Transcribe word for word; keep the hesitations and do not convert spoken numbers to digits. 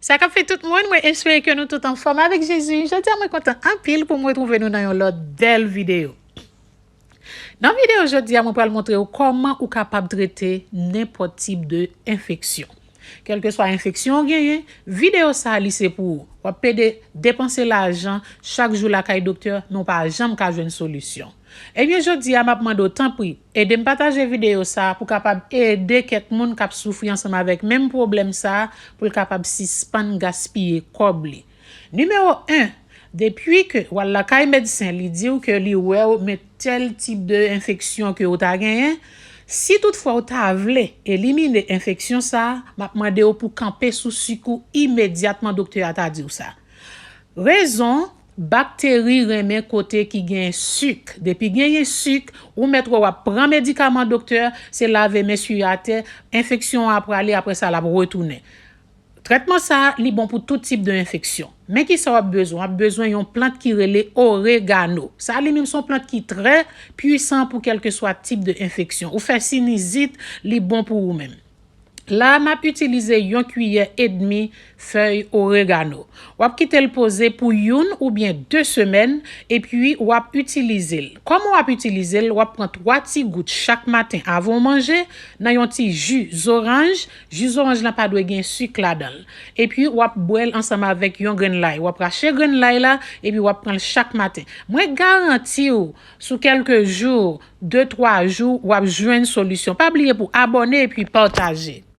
Sa k ap fè tout moun, mwen espere ke nou tout anfòm avèk Jezi. Jodi a mwen kontan anpil pou mwen twouve nou nan yon lòt bèl videyo. Nan videyo jodi a, mwen pral montre w kòman ou kapab trete nenpòt tip de enfeksyon. Kèlkeswa enfeksyon ou genyen, videyo sa a li se pou ou. W ap pede depanse lajan chak jou lakay doktè, men w pa janm ka jwenn solisyon. Ebyen, jodi a, m ap mande w, tanpri, ede m pataje videyo sa a pou kapab ede kèk moun k ap soufri ansanm avèk menm pwoblèm sa a, pou l kapab sispann gaspiye kòb li. Nimewo en, depi ke w al lakay medsen, li di w ke li wè w men tèl tip de enfeksyon ke w ta genyen, si toutfwa w ta vle elimine enfeksyon sa a, m ap mande w pou kanpe sou sik ou imedyatman doktè a ta di w sa. Rezon, bakteri renmen kote ki gen sik. Depi genyen sik, ou mèt wè w ap pran medikaman doktè, se lave men siye atè, enfeksyon an ap prale, apre sa l ap retounen. Trètman sa a, li bon pou tout tip de enfeksyon. Men kisa w ap bezwen? W ap bezwen yon plant ki rele oregano. Sa li menm se yon plant ki trè pwisan pou kèlkeswa tip de enfeksyon. Ou fè sinizit, li bon pou ou menm. La a, m ap itilize yon kiyè edmi fèy oregano. W ap kite l poze pou youn oubyen de semèn, epi w ap itilize l. Kòman w ap itilize l? W ap pran twa ti gout chak maten avan w manje, nan yon ti ji zoranj. Ji zoranj lan pa dwe gen sik ladan l. Epi w ap bwè l ansanm avèk yon grenn lay. W ap rache grenn lay la, epi w ap pran l chak maten. Mwen garanti w, sou kèlke jou, de, twa jou, w ap jwenn solisyon. Pa bliye pou abòne epi pataje.